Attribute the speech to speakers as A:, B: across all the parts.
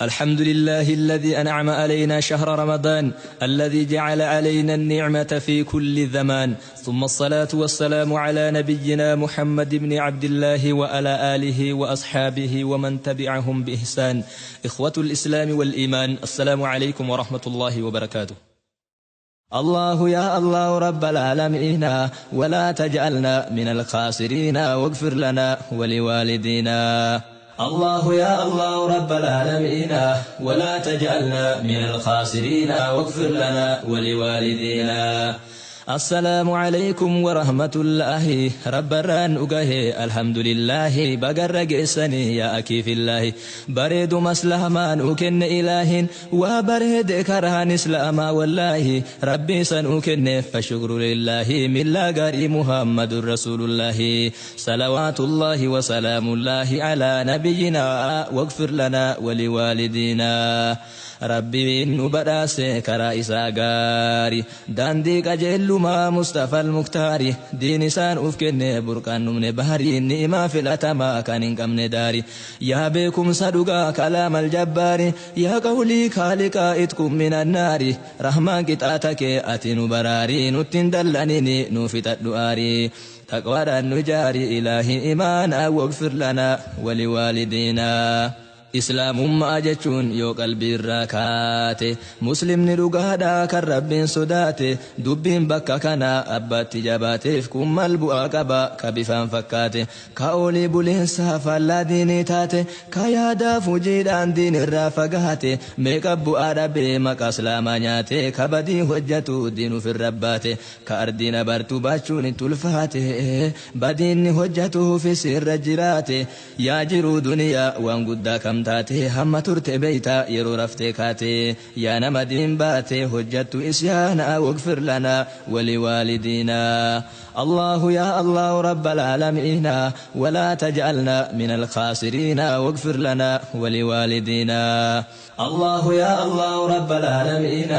A: الحمد لله الذي أنعم علينا شهر رمضان الذي جعل علينا النعمة في كل زمان، ثم الصلاة والسلام على نبينا محمد بن عبد الله وعلى آله وأصحابه ومن تبعهم بإحسان. إخوة الإسلام والإيمان، السلام عليكم ورحمة الله وبركاته. الله يا الله رب العالمين، ولا تجعلنا من الخاسرين، واغفر لنا ولوالدينا. الله يا الله رب العالمين، ولا تجعلنا من الخاسرين، واغفر لنا ولوالدينا. السلام عليكم ورحمة الله، رب الران أقه الحمد لله، بقر قسني يا أكي في الله، بريد مسلمان أكن إله، وبريد كرهان إسلاما والله، ربي سن أكن فشكر لله، من لا قاري محمد رسول الله، صلوات الله وسلام الله على نبينا، واغفر لنا ولوالدينا. ربي نبراس كرائسا غاري داندي قجلو ما مصطفى المختاري دين سان أفكن بركان من بهري نئما في الأتما كان كم داري يا بكم صدقا كلام الجبار يا قولي خالقا اتكم من النار رحمن قطعتك أتن براري نتن دلنني نوفت الدؤاري تقوى النجاري إلهي إيمانا واغفر لنا ولوالدينا. إسلام ما jechuun yoo qalbii irraa kaate muslimni dhugaadhaa kan rabbiin sodaate dubbiin bakka kana abbaatti jabaateef kun mal bu'aa qaba ka bifaan fakkaate ka olii buleensaa faallaa diinii taate ka yaadaaf hojiidhaan diin irraa fagaate meeqa bu'aa dhabee maqaa islaamaa nyaate ka badii hojjetu diin ofirra baate ka ardiin abartuu baachuun itti ulfaate badiinni hojjetuufis irra jiraate yaa jiruu duniyaa waan guddaa kam taate hamma turte beeyta yeroo raftee kaate yaa nama diin baate hojjattu isyaana واغفر لنا ولوالدينا. الله يا الله رب العالمين، ولا تجعلنا من الخاسرين، واغفر لنا ولوالدينا. الله يا الله رب العالمين،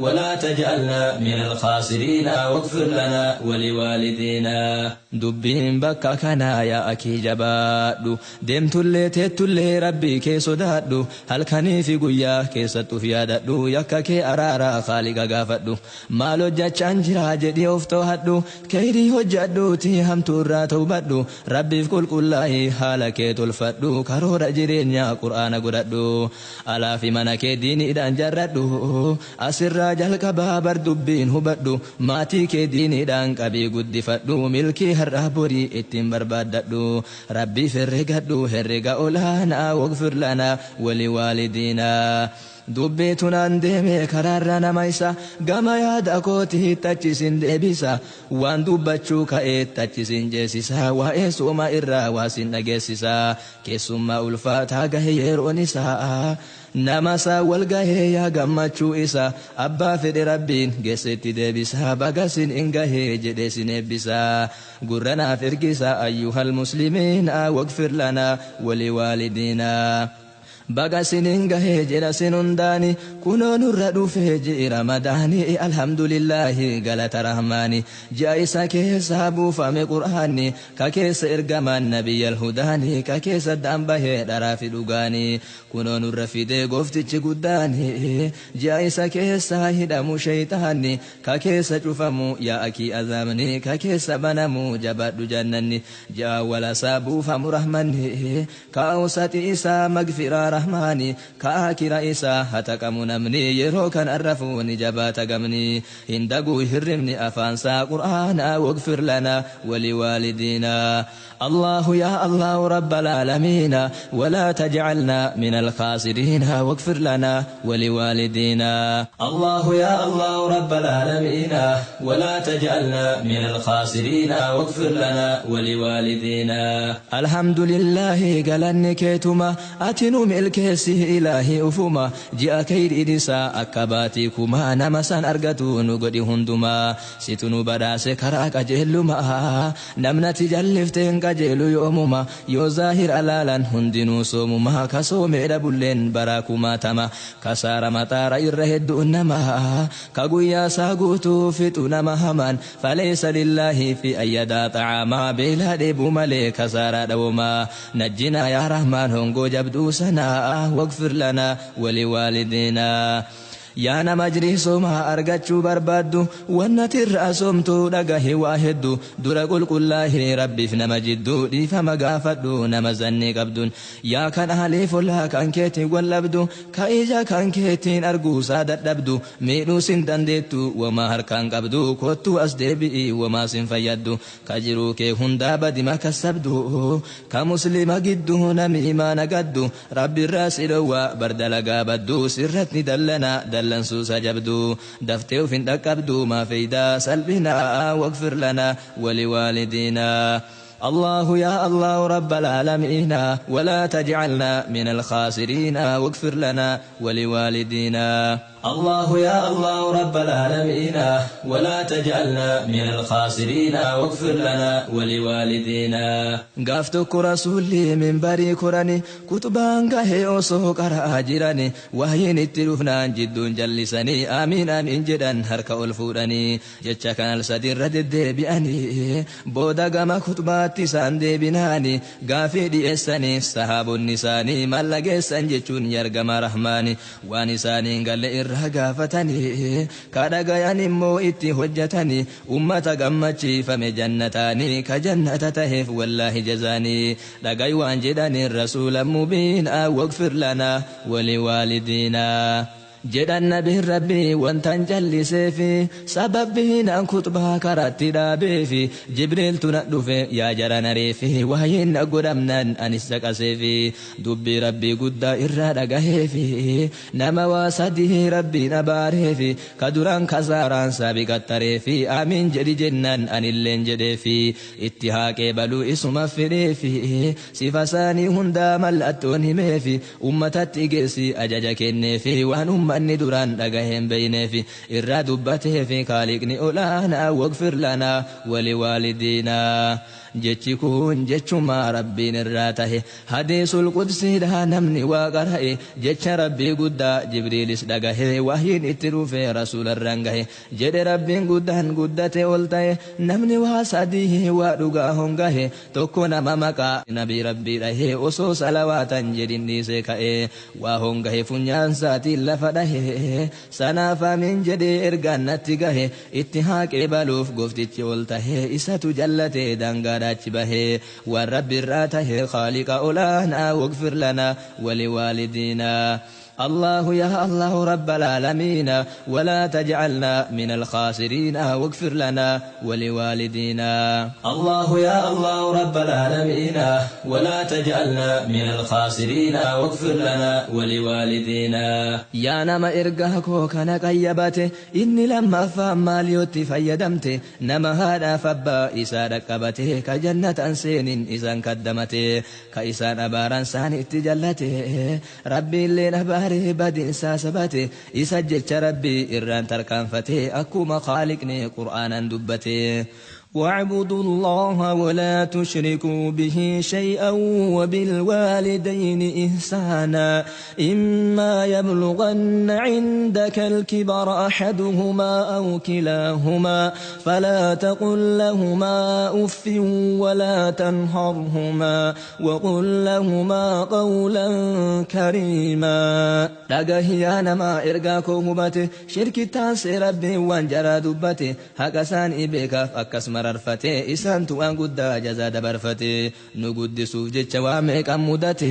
A: ولا تجعلنا من الخاسرين، واغفر لنا ولوالدينا. دبين بكا كنا يا أكي جبادو دمتلي تتلي ربي كي صدادو هل كني في قويا كي ستو في ياددو يكا كي أرارا خالق غافدو مالو جاچان جرا جدي افتو هدو كيري هجدو تي هم تورا توبدو ربي في كل كله حالك تلفدو كرور جرينيا قرآن قردو ألا في منك ديني دان جردو أسر جلق بابر دبين هبدو ماتي كي ديني دان قبي قد فدو ملكي هرابوري اتم برباددو ربي فرقدو هرق أولانا واغفر لنا ولوالدينا. Dubbitunaan deeme karaarra nama isa gama yaada kootii tachisin deebisa waan dubbachuu ka'ee tachisin jeesisa waa'ee sooma irraa waasin dhageessisa keessummaa ulfaataa gahe yeroon isaa nama isaa wal gahee yaa gammachuu isa abbaa fedhe rabbiin geessetti deebisa bagasin hin gahee jedhee sin eebbisa gurra naaf ergisa ayyuhal muslimiina waqfir lanaa waliwaalidiina. Baga sinin gahee jedha sin hundaani kunoo nurra dhufee ji'i ramadaani alhamdulillahi galata rahmaani ji'a isa keessa buufame qur'aanni ka keessa ergamaan nabiyyal hudaani ka keessa daan bahee dharaa fi dhugaani kunoo nurra fidee gooftichi guddaani ji'a isa keessa hidhamu shayxaanni ka keessa cufamu yaa akii azaabni ka keessa banamu jabaadhu jannanni ji'a walasaa buufamu rahmanni ka awsati isaa magfiraa rahmani kaakira isa hataqamu namni yeroo kan arrafuuni jabaata gamni hindaguu hirribni afaansaa qur'aana waqfir lana waliwaalidiina. الله يا الله رب العالمين، ولا تجعلنا من الخاسرين، واغفر لنا ولوالدينا. الله يا الله رب العالمين، ولا تجعلنا من الخاسرين، واغفر لنا ولوالدينا. الحمد لله قالني كيتما أتنو ملكسي إلهي أفما جاء كير إدسا أكباتيكما نمسان أرقتو نقدي هندما ستنو براس كراك جهلما نمنا تجلفتين qajeelu yoomuma yoo zaahir alaalan hundinuu soomuma ka soomee dhabulleen baraa kumaatama kasaara maxaara irra hedduu nama ka guyyaa isaa guutuu fixu nama hamaan falaysa lillaahi fi ayyadaa xacaamaa beelaa dheebuu malee kasaaraa dhawomaa najjinaa yaa rahmaan hongoo jabduu sanaa wagfir lanaa waliwaalidinaa. Yaa nama jirii soomaa argachuu barbaaddu wannati irraa soomtuu dhagahi waa heddu dura qulqullaahii rabbiif nama jidduu dhiifama gaafadhu nama zannii qabduun yaa kan ahaliif ollaa kan keetiin wallabdu ka ija kan keetiin arguusaa dadhabdu miidhuu sin dandeettu wamaa harkaan qabdu kottuu as deebi'i wamaa sin fayyaddu ka jiruu kee hundaa badima kassabdu ka muslima gidduu nami imaana gaddu rabbi irraa si dhowwaa bardalagaa baddu sirratti dallanaa dallansuusa jabdu daftee uf hin dhaqqabdu maa feeydaa salphinaa wagfir lanaa waliwaalidinaa. الله يا الله رب العالمين ولا تجعلنا من الخاسرين واغفر لنا ولوالدينا. الله يا الله رب العالمين ولا تجعلنا من الخاسرين واغفر لنا ولوالدينا. قافتك رسولي من بري كرني كتبان قهي أصو قرأ جراني وهين التلفنا جد جلسني آمين آمين جدا هرك ألفورني جتشا كان السدير ردد بأني بودا قما كتبات isaan deebinaani gaafii dhi'eessanii sahaabonni isaanii mallageessan jechuun yargama rahmaani waan isaaniin galle irraa gaafatanii ka dhagayan immoo itti hojjetanii ummata gammachiifame jannataanii ka jannata taheef wallaahi jazaanii dhagay waan jedhaniin rasuula mubiinaa wagfir lanaa waliwaalidiinaa. Jedhan nabiin rabbii wantan jalliseefi sababbiin an kutbaa karatti dhaabeefi jibriiltu na dhufe yaa jara nareefi waa'een na godhamnaan anis caqaseefi dubbii rabbii guddaa irraa dhagaheefi nama waa sadii rabbiin abaareefi ka duraan kasaaraan saabiqattareefi amiin jedhi jennaan anilleen jedheefi itti haaqee baluu isuma fedheefi sifa isaanii hundaa mallattoon himeefi ummatatti geessi ajaja kenneefi waan ummanni duraan dhagaheen beyneefi irraa dubbateefi kaaliqni olaanaa wagfir lanaa waliwaalidiinaa. Jechi kun jechuma rabbiin irraa tahe hadiisul qudsiidha namni waa qara'e jecha rabbii guddaa jibriilis dhagahe wahyiin itti dhufe rasuularraan gahe jedhe rabbiin guddaan guddate ol ta'e namni waa sadii waa dhugaa hongahe tokko nama maqaa nabii rabbii dhahe osoo salawaatan jedhin dhiisee ka'e waa hongahe funyaan isaatiin lafa dhahe sanaaf amiin jedhee ergaan natti gahe itti haaqee baluuf gooftichi ol tahe isatu jallate daangaa achi bahee waan rabbi irraa tahe khaaliqa olaanaa wagfir lanaa waliwaalidiinaa. الله يا الله رب العالمين ولا تجعلنا من الخاسرين واغفر لنا ولوالدينا. الله يا الله رب العالمين ولا تجعلنا من الخاسرين واغفر لنا ولوالدينا. يا نما إرقاكو كان قيبته إني لما فهم ماليوتي فيدمت نما هذا فبا إسا ركبته كجنة سين إسان كدمته كإسان أباران سان اتجلته ربي اللي نباري badinsaa sabate isa jecha rabbii irraan tarkaanfate akkuma khaaliqni qur'aanan dubbate. واعبدوا الله ولا تشركوا به شيئا وبالوالدين إحسانا إما يبلغن عندك الكبر أحدهما أو كلاهما فلا تقل لهما أف ولا تنهرهما وقل لهما قولا كريما. dhagahi nama ergaa koo hubate shirkitaan rabbii waan jaraa dubbate haqa isaanii beekaaf akkas mararfate isaantu waan guddaa jazaa dabarfate nu guddisuuf jecha waa meeqan mudate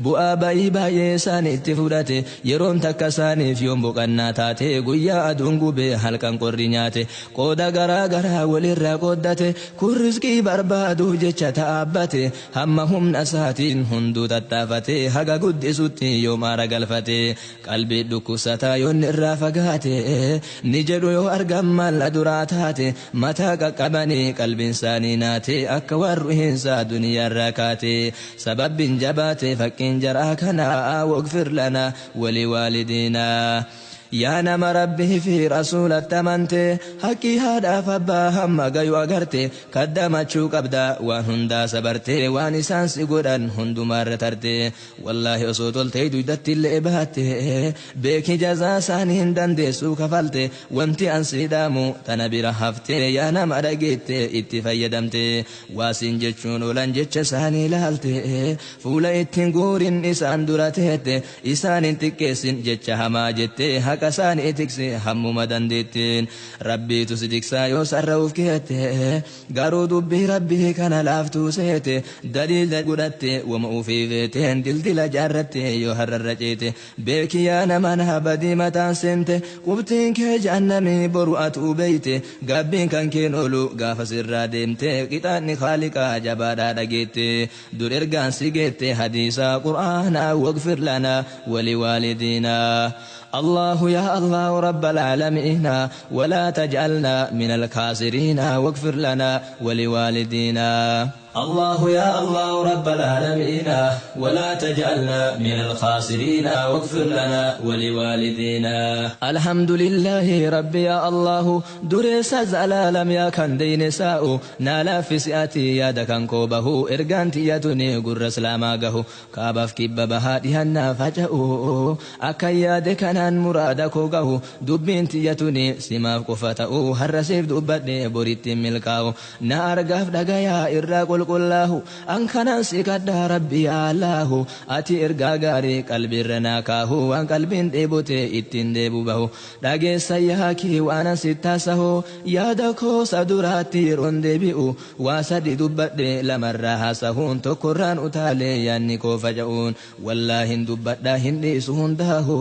A: bu'aa ba'ii baay'ee isaaniitti fudhate yeroon takka isaaniif yoon boqannaa taate guyyaa aduun gubee halkan qorri nyaate qooda garaa garaa walirraa qooddate kun rizqii barbaaduuf jecha ta'aabbate hamma humna isaatiin hunduu tattaafate haga guddisutti yoom aara galfate qalbii dhukkubsataa yoon irraa fagaate ni jedhu yoo argan malla duraa taate mataa qaqqabanii qalbiin isaanii naate akka waan ruhiinsaa duniyaarraa kaate sababbiin jabaate fakkiin jaraa kanaa wagfir lanaa waliwaalidiinaa. Yaa nama Rabbii fi rasuulatti amante, haqqii haadhaaf abbaa hamma gayu agarte, kaddamachuu qabda waan hundaa sabarte, waan isaan si godhan hundumaarra tarte. Wallaahi osoo toltee duydatti illee baatte, beeki jazaa isaanii hin dandeessuu kafalte. Wanti an si dhaamu tana bira hafte, yaa nama dhageette itti fayyadamte. Waasiin jechuun oolan jecha isaanii ilaalte, fuula ittiin guurin isaan dura teette, isaan hin xiqqeessin jecha hamaa jette, haqa isaanii tikse hammuma dandeetteen. Rabbiitu si tiksaa yoo sarra uf keette, garuu dubbii Rabbii kana laaftuu seete, daliila godhatte wama ufii feeteen dildila jaarratte yoo har'arra ceete. Beeki yaa nama naa badii mataan seente, qubtiin kee jahannamii boru atuu beeyte, gaabbiin kan keen oolu gaafa sirraa deemte, qixaanni Khaaliqaa jabaadhaa dhageette, dur ergaan si geette hadiisaa Qur'aanaa. Wagfir lanaa waliwaalidiinaa. الله يا الله رب العالمين، ولا تجعلنا من الخاسرين، واغفر لنا ولوالدينا. الله يا الله رب العالمين، ولا تجعلنا من الخاسرين، واغفر لنا ولوالدينا. الحمد لله ربي يا الله، درس زلالم يا كان دين ساء نالا في سئاتي يا دكان كوبه، إرغانتي يا توني قر سلاما كابف كيب بها دهنا فجأو أكيا دكانان muraada koo gahu. Dubbiin tiyyatuni simaaf qofa ta'u, har'a siif dubbadhe boritti milkaa'u, na argaaf dhagayaa irraa qulqullaahu. An kanan si kadhaa Rabbi yaa Allaahu, ati ergaa gaarii qalbiirra naa kaahu, waan qalbiin dheebote ittiin deebu bahu. Dhageessa yaakii waan an sittaasahu, yaada koosa duraatti yeroon deebi'u, waa sadi dubbadhe lamarraa haasahuun, tokkorraan utaalee yaanni koo faca'uun. Wallaahin dubbadhaa hin dhiisu hundaahu,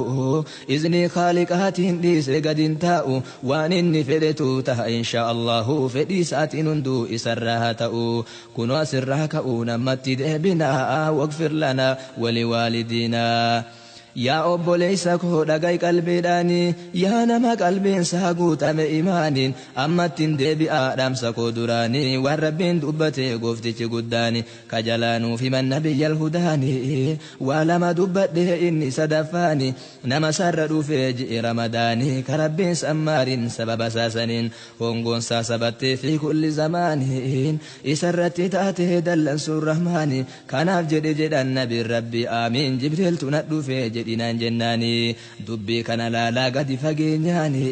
A: iznii Khaaliqaatiin dhiise gadin taa'u, waan inni fedhetu taha insha Allahu, fedhii isaatiin hunduu isarraa haa ta'u. Kunoo asirraa ka'uu namatti deebinaa. Wagfir lanaa waliwaalidiinaa. Yaa obboleessa koo dhagai qalbiidhaanii, yaa nama qalbiinsaa guutame imaaniin, ammattiin deebi'aa dhaamsa koo duraanii, waan Rabbiin dubbate gooftichi guddaani, kajalaanuuf himan nabiyyal hudaanii. Waa lama dubbadhe, inni sadaffaani, nama sarra dhufee ji'i Ramadaanii, ka Rabbiin sammaariin sababa saasaniin hongoonsaa sabattee fi kulli zamaaniin isarratti taatee dallansuun Rahmaani. Kanaaf jedhe jedhan nabiin Rabbi, aamiin, Jibriiltu na dhufee jedhinaan jennaani. Dubbii kana laalaa gadi fageenyaani,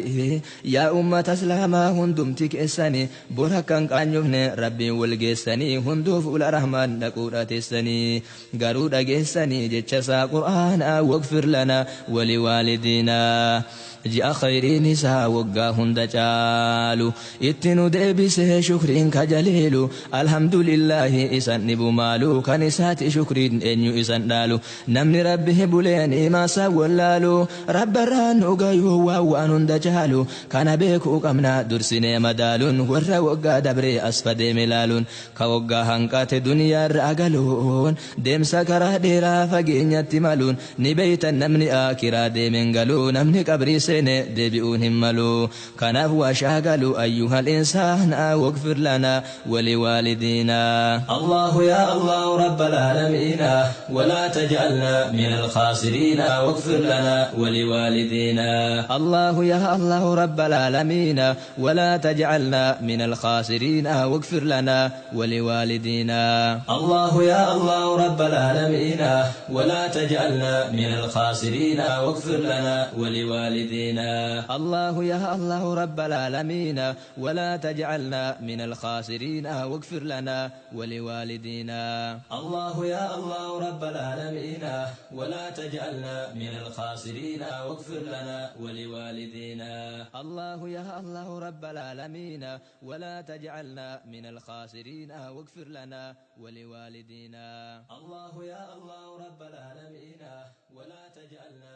A: yaa ummata Islaamaa hundumti keessani, bor akkan qaanyofne Rabbiin wal geessanii, hunduu fuula Rahmaan dhaquudha teessanii, garuu dhageessanii jecha isaa Qur'aanaa. Wagfir lana waliwaalidiinaa. Ji'a khayriin isaa waggaa hunda caalu itti nu deebisee, shukriin kajaleelu, alhamdulillaahi isan dhibu maalu, kan isaati shukriin eenyu isan dhaalu? Namni Rabbi buleen imaasaa wallaalu, Rabbarraan nu gayuu waan hunda caalu. Kana beekuu qabna dursinee madaaluun, warra waggaa dabree as fadeeme laaluun, ka waggaa hanqate duniyaarra galuun, deemsa karaa dheeraa fageenyatti maluun ni beeytan. Namni akiraa deemeen galuu, namni qabrii seene deebi'uun hin malu. Kanaaf waa shaagalu ayyuhal insaana. Wagfir lana waliwaalidiina. الله يا الله رب العالمين، ولا تجعلنا من الخاسرين، واغفر لنا ولوالدينا. الله يا الله رب العالمين، ولا تجعلنا من الخاسرين، واغفر لنا ولوالدينا. الله يا الله رب العالمين، ولا تجعلنا من الخاسرين، واغفر لنا ولوالدينا. الله يا الله رب العالمين، ولا تجعلنا من الخاسرين، واغفر لنا ولوالدينا. الله يا الله رب العالمين، ولا تجعلنا من الخاسرين، واغفر لنا ولوالدينا. الله يا الله رب العالمين، ولا تجعلنا من الخاسرين، واغفر لنا ولوالدينا. الله يا الله رب العالمين، ولا تجعلنا